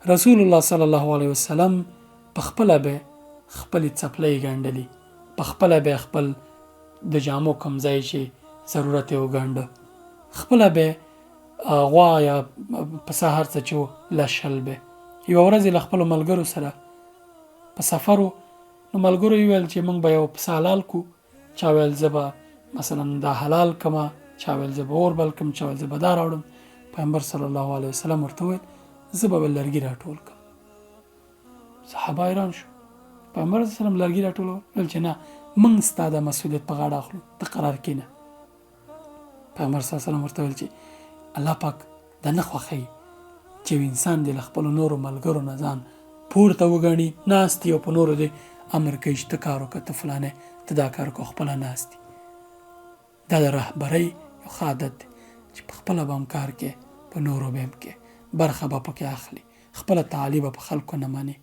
رسول الله صلی الله علیه وسلم په خپله به خپلې څپلۍ ګنډلې، په خپله به خپل د جامو کوم ځای چې ضرورت یې وګنډه، خپله به غوا یا پسه هر څه چې و لشل به. یوه ورځ یې له خپلو ملګرو سره په سفر و، نو ملګرو یې ویل چې موږ به یو پسه حلال کړو. چا ویل زه به مثلا دا حلال کما، چا ویل زه به اور بل کم، چا ویل زه به دا راوړم. پیغمبر صلی الله علیه وسلم ورته وویل زه به لرګي راټول کم. صحابه حیران شو. پیغمبر صلی الله علیه وسلم لرګي راټولول، ویل چې نه، موږ ستا د مسؤلیت په غاړه اخلو، ته قرار کینه. پیغمبر صلی الله علیه وسلم ورته ویل چې الله پاک دا نه خوښوي چې یو انسان دې له خپلو نورو ملګرو نه ځان پورته وګڼي، ناست او په نورو دې امر کوي چې ته کار وکړه، ته فلانی، ته دا کار وکړه، خپله ناست. دا د رهبرۍ یو ښه عادت دی چې په خپله به هم کار کوې، په نورو به هم کوې، برخه به پکې اخلي، خپله تعالي به په خلکو نه منې.